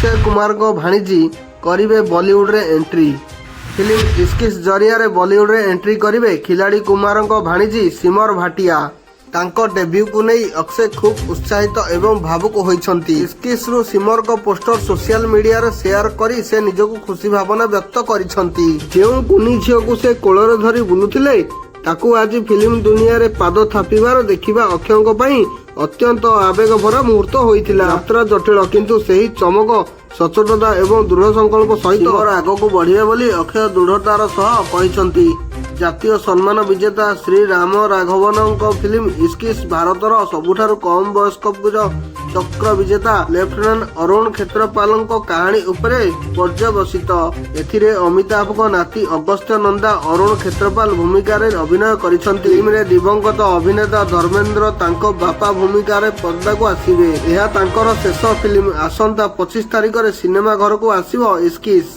ଅକ୍ଷୟ କୁମାରଙ୍କ ଭାଣିଜୀ କରିବେ ବଲିଉଡରେ ଏଣ୍ଟ୍ରି। ଫିଲ୍ମ ଇସ୍କିସ୍ ଜରିଆରେ ବଲିଉଡରେ ଏଣ୍ଟ୍ରି କରିବେ ଖିଲାଡ଼ି କୁମାରଙ୍କ ଭାଣିଜୀ ସିମର ଭାଟିଆ। ତାଙ୍କ ଡେବ୍ୟୁକୁ ନେଇ ଅକ୍ଷୟ ଖୁବ୍ ଉତ୍ସାହିତ ଏବଂ ଭାବୁକ ହୋଇଛନ୍ତି। ଇସ୍କିସ୍ରୁ ସିମରଙ୍କ ପୋଷ୍ଟର ସୋସିଆଲ ମିଡିଆରେ ସେୟାର କରି ସେ ନିଜକୁ ଖୁସି ଭାବନା ବ୍ୟକ୍ତ କରିଛନ୍ତି। ଯେଉଁ କୁନି ଝିଅକୁ ସେ କୋଳରେ ଧରି ବୁଲୁଥିଲେ, ତାକୁ ଆଜି ଫିଲ୍ମ ଦୁନିଆରେ ପାଦ ଥାପିବାର ଦେଖିବା ଅକ୍ଷୟଙ୍କ ପାଇଁ ଅତ୍ୟନ୍ତ ଆବେଗଭରା ମୁହୂର୍ତ୍ତ ହୋଇଥିଲା। ଯାତ୍ରା ଜଟିଳ, କିନ୍ତୁ ସେହି ଚମକ, ସଚୋଟତା ଏବଂ ଦୃଢ଼ ସଂକଳ୍ପ ସହିତ ସିମର ଆଗକୁ ବଢ଼ିବେ ବୋଲି ଅକ୍ଷୟ ଦୃଢ଼ତାର ସହ କହିଛନ୍ତି। ଜାତୀୟ ସମ୍ମାନ ବିଜେତା ଶ୍ରୀ ରାମ ରାଘବନଙ୍କ ଫିଲ୍ମ ଇସ୍କିସ୍ ଭାରତର ସବୁଠାରୁ କମ୍ ବୟସ୍କ ବୀର ଚକ୍ର ବିଜେତା ଲେଫ୍ଟନାଣ୍ଟ ଅରୁଣ କ୍ଷେତ୍ରପାଲଙ୍କ କାହାଣୀ ଉପରେ ପର୍ଯ୍ୟବସିତ। ଏଥିରେ ଅମିତାଭଙ୍କ ନାତି ଅଗସ୍ତ୍ୟ ନନ୍ଦା ଅରୁଣ କ୍ଷେତ୍ରପାଲ ଭୂମିକାରେ ଅଭିନୟ କରିଛନ୍ତି। ଫିଲ୍ମରେ ଦିବଂଗତ ଅଭିନେତା ଧର୍ମେନ୍ଦ୍ର ତାଙ୍କ ବାପା ଭୂମିକାରେ ପର୍ଦ୍ଦାକୁ ଆସିବେ। ଏହା ତାଙ୍କର ଶେଷ ଫିଲ୍ମ। ଆସନ୍ତା 25 ତାରିଖରେ ସିନେମା ଘରକୁ ଆସିବ ଇସ୍କିସ୍।